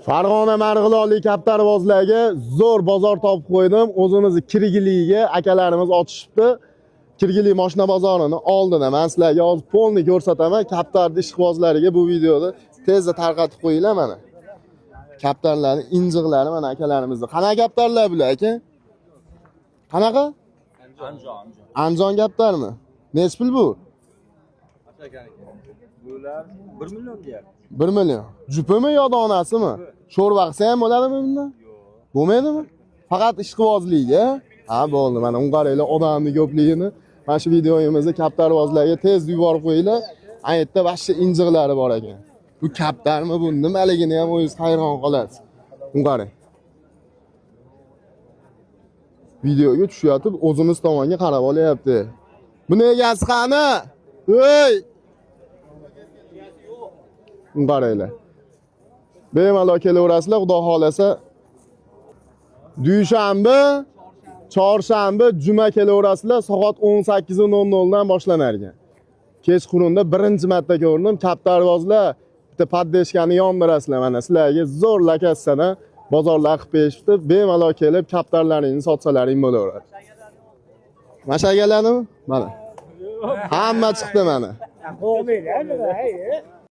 Farg'ona Marg'ilonlik kaptarvozlarga zo'r bozor topib qo'ydim. O'zimizni Kirgiliga akalarimiz otishibdi. Kirgili moshina bozorini oldida men sizlarga hozir полный ko'rsataman. Kaptarni ishqibozlariga bu videoni tezda tarqatib qo'yinglar mana. Kaptarlarning injiqlari mana akalarimizni. Qanaqa kaptarlar bular, aka? Qanaqa? Andijon. Andijon kaptarmi? Nechi pul bu? Bular 1 million deyapti. 1 million. Jupimi yo donasimi? Sho'rva qilsa ham bo'ladimi bundan? Yo'q. Bo'lmaydimi? Faqat ishqibozlikka. Ha, bo'ldi. Mana unga qaranglar odamni ko'pligini. Mana shu videomizni kaptarvozlarga tez yuborib qo'yinglar. Aytda vashsha injiqlari bor ekan. Bu kaptarmi, bu nimaligini ham o'zingiz hayron qolasiz. Unga qarang. Videoga tushayotib o'zimiz tomonga qarab olyapti. Buni egasi qani? Ey! Unga qaranglar. Bemalol kelaverasizlar, Xudo xolasa. Dushanba, chorshanba, juma kelaverasizlar, soat 18:00 dan boshlanar ekan. Kechqurunda birinchi marta ko'rdim, kaptarvozlar bitta poddeshkani yondirasizlar mana sizlarga zo'r lakatsana bozorlar qilib berishibdi. Bemalol kelib kaptarlaringni sotsalaring bo'laveradi. Mashagalarnimi? Mana. Hamma chiqdi mana. Qo'rqmaydi, nima?